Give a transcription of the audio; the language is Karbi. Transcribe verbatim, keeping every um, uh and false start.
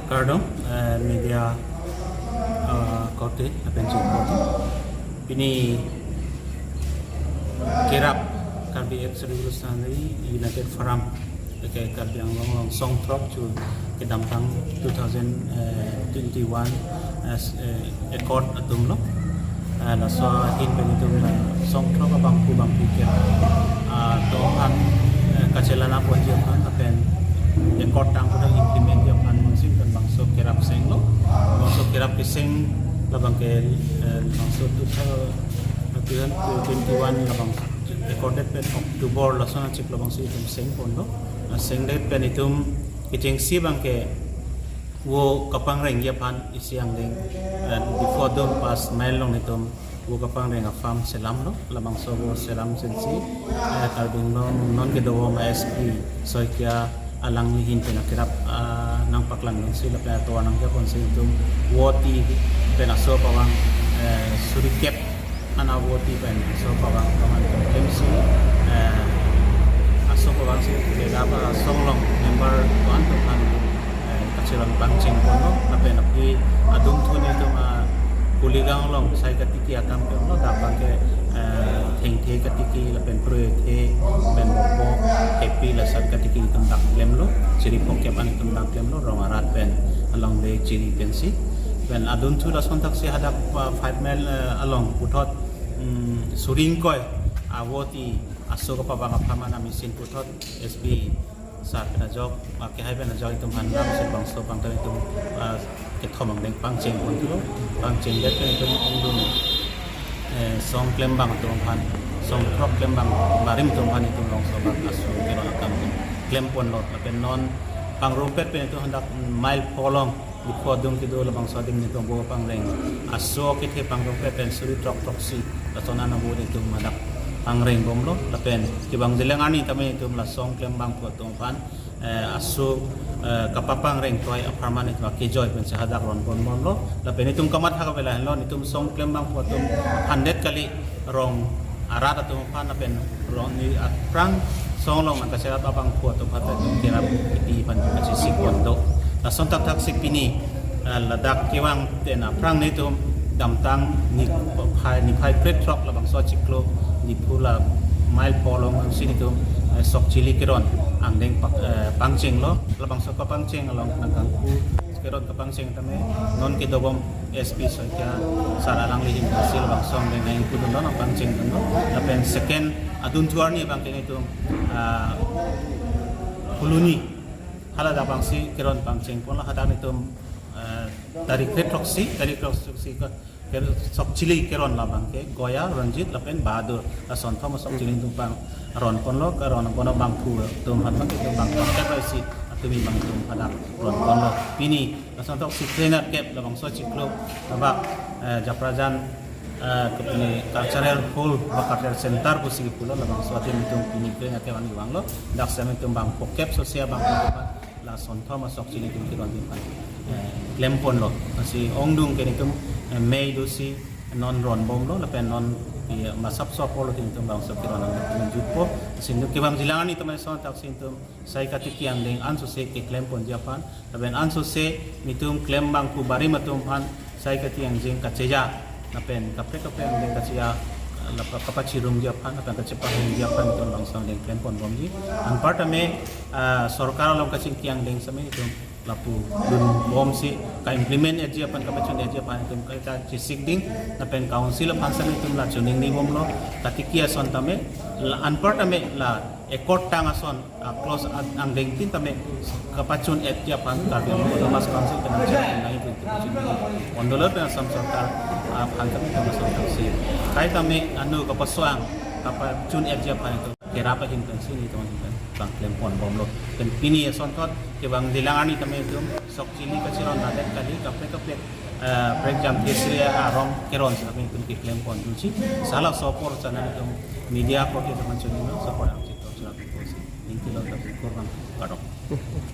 Kardom, eh, media, eh, korte, lapen chingkorte. Pini kerap Karbi Ex Revolutionary United Forum, ke Karbi Anglong along song throk chu kedamtang two thousand twenty-one, eh, s-, eh, accord atum lo. Eh, laso ahin pen itum la song throk abangphu bangphi ke, ah, atum aphan, eh, kachelang ponji aphan lapen accord tang kodang implement ji aphan mangsin pen bangso kerap senglo. Bangso kerap keseng labang ke, eh, bangso two thousand twenty-one labang accorded pen October lason achiklo bangsi itum seng ponlo. Ah, sengdet pen itum kechengsi abang ke vo kapangrengji aphan isi angdeng, eh, Diphu adung pas mile along itum vo kapangreng a-farm selamlo, labangso vo selam sensi, eh, Karbi Anglong non kedo bom S P Saikia alangli ahin pen akerap, ah, nangpaklang dun si lapen atovar nangja ponsi itum vo ti pen aso pavang, eh, suri kep an vo ti pen aso pavang pavang klemsi, eh, aso pavang si kedap asong along member ko-an atum aphan, eh, kacherong pangcheng ponlo, lapen aphi adung thuni atum a Kuligang along sai katiki akam klemlo, dak abang ke, eh, thengthe katiki lapen proyek the pen bobo hepi lason katiki itum dak klemlo, chiri phongkep an itum dak klemlo, rong arat pen along le chiri pensi. Pen adung thu lason thaksi hadak, uh, five mile, eh, along puthot, mm, suri ingkoi a vo ti aso kapavang apharman a-machine puthot S P sar pen ajok, ah, kehai pen ajok itum aphan lam si bangso pangthom itum, ah, kethom angdeng pangcheng pon thulo, pangchengdet pen itum ongdung, eh, song klembang atum aphan, song throk klembang barim atum aphan itum longso abang aso keron akam klem ponlo, lapen non pangrumpet pen itum hadak mile pho along Diphu adung kedo labangso adim nelitum vo pangreng aso kethe pangrumpet pen suri throk throksi lason an vo nelitum hadak pangreng bomlo, lapen kevangjilang arni tame nelitum la song klembangphu atum aphan, eh, aso, eh, kapapangreng toi apharman nelitum akejoi pensi hadak ron pon bomlo, lapen nelitum kamatha kave lahenlo, nelitum song klembangphu atum aphan det kali, rong arat atum aphan lapen rong ni aphrang song along nangkacherap abangphu atum aphan ta itum kerap kiti aphan kachesik pon do. Lason thakthaksi pini, eh, ladak kevang ten aphrang nelitum damtang ni phai, niphai kre throk labangso achiklo Diphu la mile pho along si nelitum, eh, sok chili keron angdeng pak-, eh, pangchenglo, labangso kapangcheng along nangkangku keron kapangcheng tame non kedo bom S P Saikia sar alangli ahin pensi labangso angdeng nangkudun lo, nangpangcheng dunlo. Lapen second adung thu arni abang ke nelitum, ah, Phuloni haladak abangsi keron pangcheng ponlo, hadak nelitum, ah, tarik kre throksi, tarik kre throksi ke, ke sok chili keron labang ke Goya, Ranjit lapen Bahadur, lason thom sok chili nelitum pangron ponlo, keron pon abangphu atum aphan abang itum bang kep si atumi abang itum hadak ron ponlo. Pini lason thaksi kre nerkep labangso achiklo labak, eh, Japrajan, eh, ke pini cultural hall ba cultural center pusi pulo, labangso adim itum pini kre nerkep an kevanglo, dak seme itum bang phokep so sia bang lason thom asok chili itum keron adim aphan, eh, klem ponlo. Lasi ongdung ke nelitum, eh, mei do si non ron bomlo, lapen non, eh, masap so apor lo itum bangso keron an itum jutpo. Lasi nelitum kevangjilang arni tame lason thaksi itum sai katiki angdeng ansose keklem ponji aphan, lapen ansose nelitum klembangphu barim atum aphan sai katiki angdeng kacheja, lapen kaprek kaprek angdeng kacheja, lapen kapachirumji aphan, lapen kachepahingji aphan nelitum bangso angdeng klem pon bomji. Anpar tame, ah, sorkar along kachingki angdeng seme nelitum lapu dun bomsi ka-implement etji aphan, kapachun etji aphan nelitum ka-, kachesik ding, lapen council aphan seme nelitum la choningri bomlo, katiki ason tame, la anpar tame la accord tang ason, ah, clause an-, angdeng tin tame kapachun etji aphan Karbi Anglong Autonomous Council pen nangchak nai pu itum pachun nai. Ondolot pen Assam sorkar, ah, aphan kami tama sorkar si. Kai tame anu kapasoang kapachun etji aphan itum kerap ahin pensi nelitum ahin pen bang klem pon bomlo. Pen pini asonthot kevangjilang arni tame itum sok chili kacheron ladet kali, kaprek kaprek, eh, prekjam kesri arong keron si tame itum keklem pon dunsi. Sala so apor sana itum media ko ke teman chunino so apor ang chito chula ko si. Ningkilo ta kurang kadok.